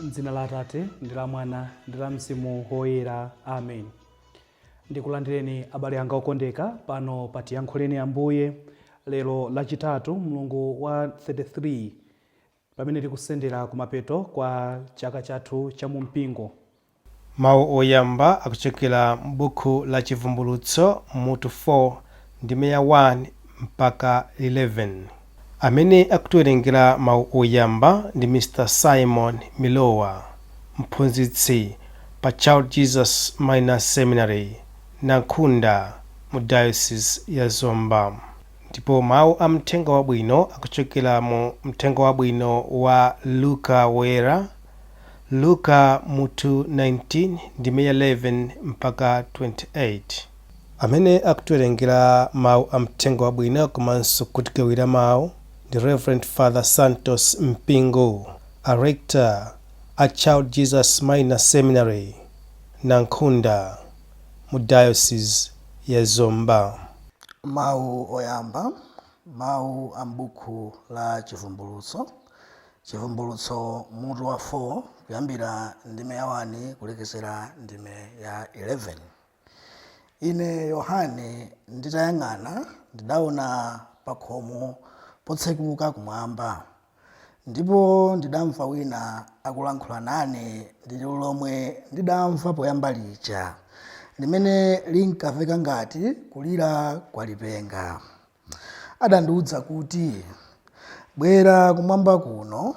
M'dzina la Atate, ndi la Mwana, ndi la Mzimu Woyera. Amen. Ndikulandireni abale anga okondeka pano pa Tiyankhuleni Ambuye lero Lachitatu, mlungu wa 33, pamene tikusendera kumapeto kwa chaka chathu cha mumpingo. Mawu oyamba akuchokera m'buku la Chivumbulutso mutu 4 ndime ya 1 mpaka 11. Amene akutiwerengera mawu oyamba ndi Mr. Simon Milowa, mphunzitsi pa Child Jesus Minor Seminary, Nankhunda, mu Diocese ya Zomba. Ndipo mawu a Mthenga Wabwino akuchokera mu Mthenga Wabwino wa Luka Woyera, Luka mutu 19 ndime ya 11 mpaka 28. Amene akutiwerengera mawu a Mthenga Wabwino komanso kutigawira mawu ndi Rev. Father Santos Mpingo, a Rector a Child Jesus Minor Seminary, Nankhunda, mu Diocese ya Zomba. Mawu oyamba, Mawu a m'buku la Chivumbulutso, Chivumbulutso mutu wa 4 kuyambira ndime ya 1 kulekezera ndime ya 11. Ine Yohane nditayang'ana ndidaona pakhomo potsekuka kumwamba, ndipo ndidamva wina akulankhula nane ndi liwu lomwe ndidamva poyamba lija, limene linkamveka ngati kulira kwa lipenga. Adandiwuza kuti, Bwera kumwamba kuno,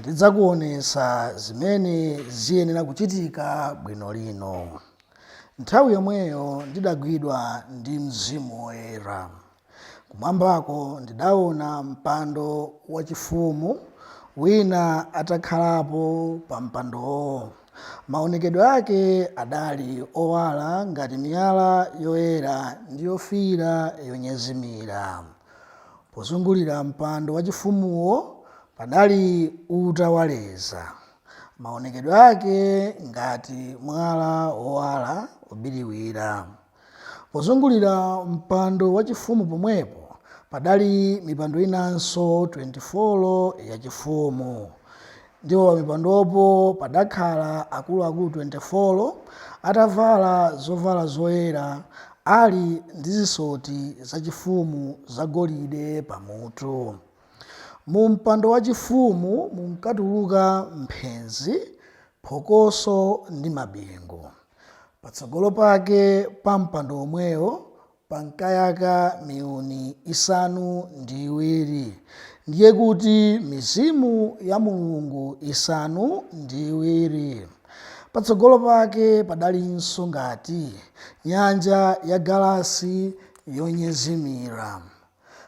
ndidzakuwonetsa zimene ziyenera kuchitika bwino lino. Nthawi yomweyo ndidagwidwa ndi Mzimu Woyera. Kumwambako ndidaona mpando wachifumu, wina atakhalapo pa mpandowo. Maonekedwe ake adali owala ngati miyala yoyera ndi yofiira yonyezimira. Pozungulira mpando wachifumuwo padali uta waleza, maonekedwe ake ngati mwala wowala wobiriwira. Pozungulira mpando wachifumu pomwepo padali mipando inanso 24 yachifumu, ndipo pamipandopo padakhala akuluakulu 24 atavala zovala zoyera, ali ndi zisoti zachifumu zagolide pamutu. Mu mpando wachifumu munkatuluka mphenzi, phokoso ndi mabingu. Patsogolo pake pa mpando womwewo pankayaka miyuni isanu ndi iwiri, ndiye kuti mizimu ya Mulungu isanu ndi iwiri. Patsogolo pake padalinso ngati nyanja yagalasi yonyezimira.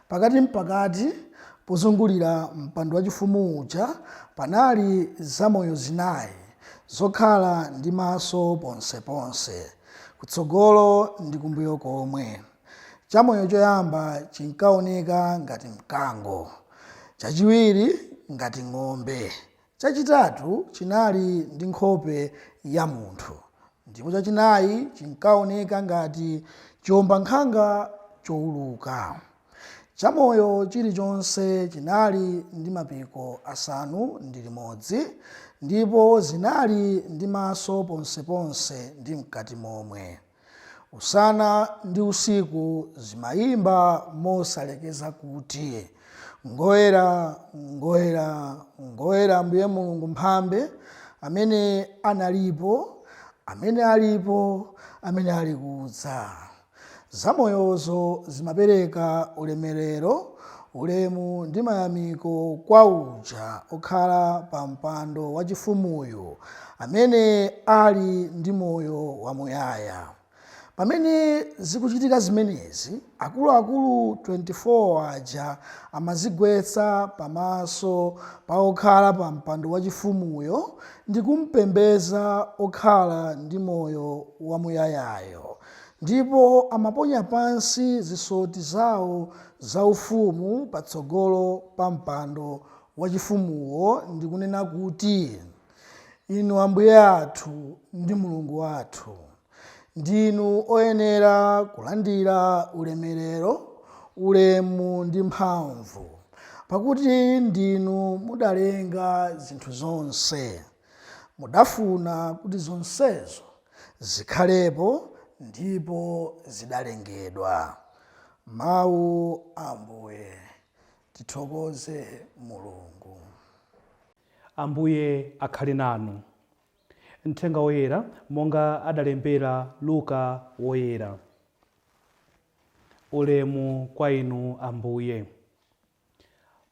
Pakatimpakati, pozungulira mpando wachifumu uja, panali zamoyo zinayi zokhala ndi maso ponseponse, kutsogolo ndi kumbuyo komwe. Chamoyo choyamba chinkaoneka ngati mkango, chachiwiri ngati ng'ombe, Chachitatu chinali ndi nkhope ya munthu, ndipo chachinayi chinkaoneka ngati chiwombankhanga chouluka. Chamoyo chilichonse chinali ndi mapiko asanu ndi limodzi, ndipo zinali ndi maso ponseponse ndi m'kati momwe. Usana ndi usiku zimayimba mosalekeza kuti, Ngoyera, ngoyera, ngoyera Ambuye Mulungu Mphambe, amene analipo, amene alipo, amene ali kudza. Zamoyozo zimapereka ulemerero, ulemu ndi mayamiko kwa uja okhala pa mpando wachifumuyu, amene ali ndi moyo wamuyaya. Pamene zikuchitika zimenezi, akuluakulu 24 aja amadzigwetsa pamaso pa okhala pa mpando wachifumuyo ndi kumpembedza okhala ndi moyo wamuyayayo, ndipo amaponya pansi zisoti zawo zaufumu patsogolo pa mpando wachifumuwo ndi kunena kuti, Inu Ambuye athu ndi Mulungu wathu, ndinu oyenera kulandira ulemerero, ulemu ndi mphamvu, pakuti ndinu mudalenga zinthu zonse. Mudafuna kuti zonsezo zikhalepo ndipo zidalengedwa. Mawu a Ambuye. Tithokoze Mulungu. Ambuye akhale nanu. Mthenga Woyera monga adalembera Luka Woyera. Ulemu kwa inu Ambuye.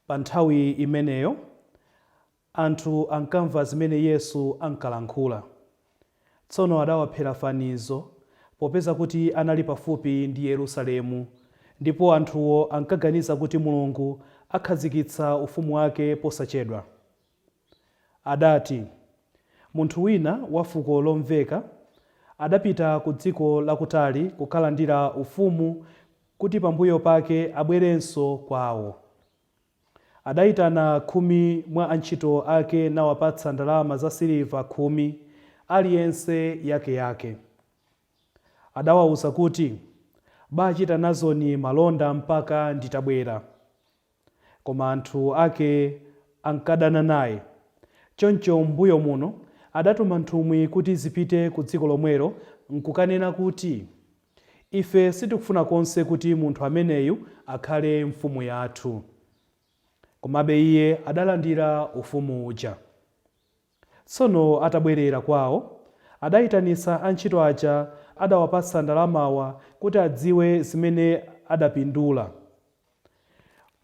Pa nthawi imeneyo anthu ankamva zimene Yesu ankalankhula. Tsono adawaphera fanizo, popeza kuti anali pafupi ndi Yerusalemu, ndipo anthuwo ankaganiza kuti Mulungu akhazikitsa ufumu wake posachedwa. Adati, Munthu wina wa fuko lomveka adapita ku dziko lakutali kukalandira ufumu kuti pambuyo pake abwerenso kwao. Adaitana 10 mwa antchito ake nawapatsa ndalama zasiliva 10, aliyense yakeyake. Adawauza kuti, Bachita nazoni malonda mpaka nditabwera. Koma anthu ake ankadana naye. Choncho m'mbuyo muno adatuma nthumwi kuti zipite ku dziko lomwelo nkukanena kuti, Ife sitikufuna konse kuti munthu ameneyu akhale mfumu yathu. Komabe iye adalandira ufumu uja. Tsono atabwerera kwao, adaitanitsa antchito aja adawapatsa ndalamawa kuti adziwe zimene adapindula.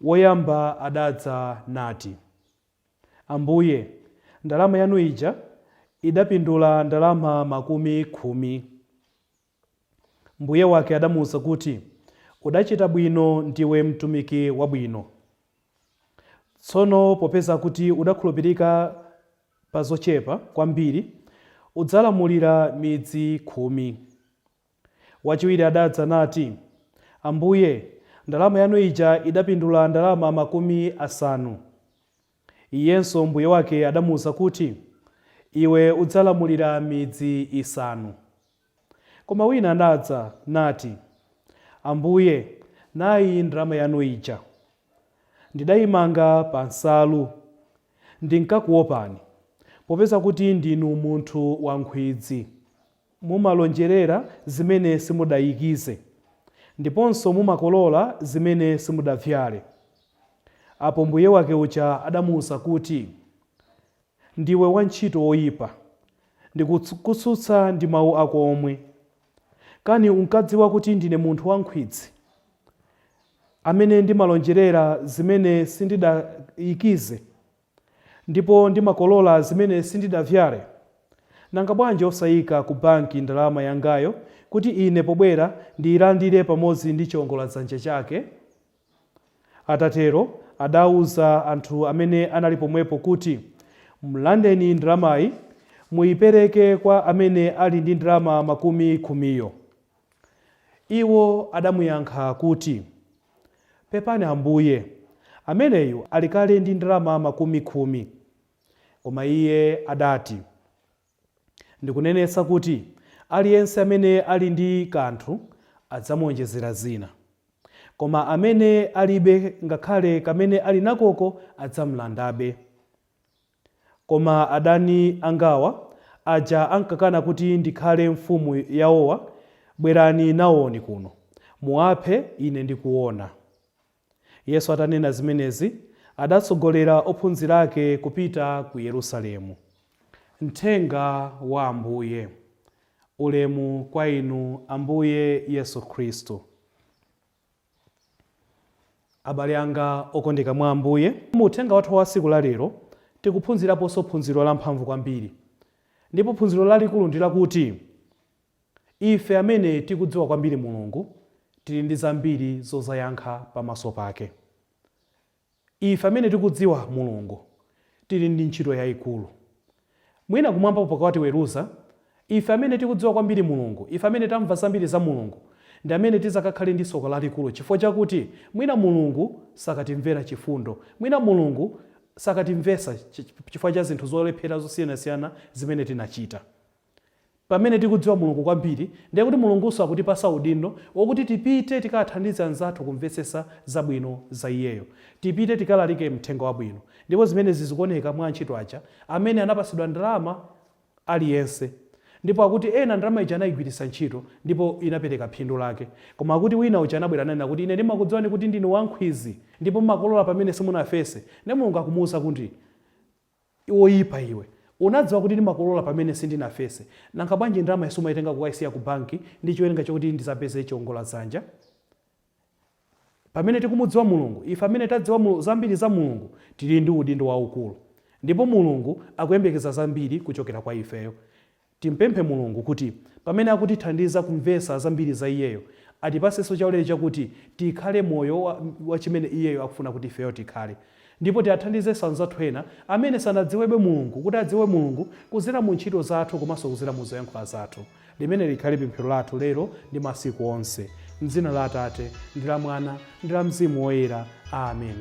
Woyamba adadza nati, Ambuye, ndalama yanu ija idapindula ndalama 10. Mbuye wake adamuuza kuti, Udachita bwino, ndiwe mtumiki wabwino. Tsono popeza kuti udakhulupirika pa zochepa kwambiri, udzalamulira midzi 10. Wachiwiri adadza nati, Ambuye, ndalama yanu ija idapindula ndalama 50. Iyenso mbuye wake adamuuza kuti, Iwe udzalamulira midzi isanu. Koma wina adadza nati, Ambuye, nayi ndalama yanu ija. Ndidaimanga pa nsalu. Ndinkakuwopani, popeza kuti ndinu munthu wankhwidzi. Mumalonjerera zimene simudayikize, ndiponso mumakolola zimene simudabzyale. Apo mbuye wake uja adamuuza kuti, Ndiwe wantchito woipa, ndikukutsutsa ndi mau ako omwe. Kani unkadziwa kuti ndine munthu wankhwidzi, amene ndimalonjerera zimene sindidayikize, ndipo ndimakolola zimene sindidabyale? Nanga bwanji osaika ku banki ndalama yangayo, kuti ine pobwera ndiilandire pamodzi ndi chiongoladzanja chake? Atatero, adauza anthu amene anali pomwepo kuti, Mlandeni ndalamayi, muipereke kwa amene ali ndi ndalama 10yo. Iwo adamuyankha kuti, Pepani Ambuye, ameneyu ali kale ndi ndalama 10. Koma iye adati, Ndikunenetsa kuti aliyense amene ali ndi kanthu adzamuonjezera zina. Koma amene alibe, ngakhale kamene ali nakoko adzamlandabe. Koma adani angawa, aja ankakana kuti ndikhale mfumu yawowa, bwerani nawoni kuno, muwaphe ine ndikuwona. Yesu atanena zimenezi, adatsogolera ophunzira ake kupita ku Yerusalemu. Mthenga wa Ambuye. Ulemu kwa Inu, Ambuye Yesu Khristu. Abale anga okondeka mwa Ambuye, mu uthenga wathu wa tsiku la lero tikuphunziraponso phunziro lamphamvu kwambiri. Ndipo phunziro lalikulu ndi lakuti ife amene tikudziwa kwambiri Mulungu tili ndi zambiri zozayankha pamaso pake. Ife amene tikudziwa Mulungu tili ndi ntchito yaikulu. Mwina kumwamba pokatiweruza, ife amene tikudziwa kwambiri Mulungu, ife amene tamva zambiri za Mulungu, ndi amene tizakakhale ndi tsoka lalikulu chifukwa chakuti mwina Mulungu sakatimvera chifundo, mwina Mulungu sakatimvetsa chifukwa cha zinthu zolephera zosiyanasiyana zimene tinachita. Pamene tikudziwa Mulungu kwambiri, ndiye kuti Mulungunso akutipasa udindo wokuti tipite tikathandize anzathu kumvetsetsa zabwino za Iyeyo. Tipite tikalalike mthenga wabwino. Ndipo zimenezi zikuoneka mwa antchito aja amene anapatsidwa ndalama. Aliyense. Ndipo akuti ena ndalama ija anayigwiritsa ntchito ndipo inapereka phindu lake. Koma akuti wina uja anabwera nanena kuti, Ine ndimakudziwani kuti ndinu wankhwizi ndipo mumakolola pamene simunafese. Ndiye Mulungu akumuwuza kuti, Woyipa iwe! Unadziwa kuti ndimakolola pamene sindinafese. Nanga bwanji ndalama sumaitenga kukayisiya ku banki ndi cholinga chokuti ndizapeze chiwongoladzanja? Pamene tikumudziwa Mulungu, ife amene tadziwa zambiri za Mulungu, tili ndi udindo waukulu. Ndipo Mulungu akuyembekeza zambiri kuchokera kwa ifeyo. Timpemphe Mulungu kuti pamene akutithandiza kumvetsa zambiri za Iyeyo, atipatsenso chaulere chakuti tikhale moyo wa, wa chimene Iyeyo akufuna kuti ifeyo tikhale. Ndipo tiathandizenso anzathu ena amene sanadziwebe Mulungu kuti adziwe Mulungu kudzera mu ntchito zathu komanso kudzera mu zoyankhula zathu. Limeneli likhale pemphero lathu lero ndi masiku onse. M'dzina la Atate, ndi la Mwana, ndi la Mzimu Woyera. Amen.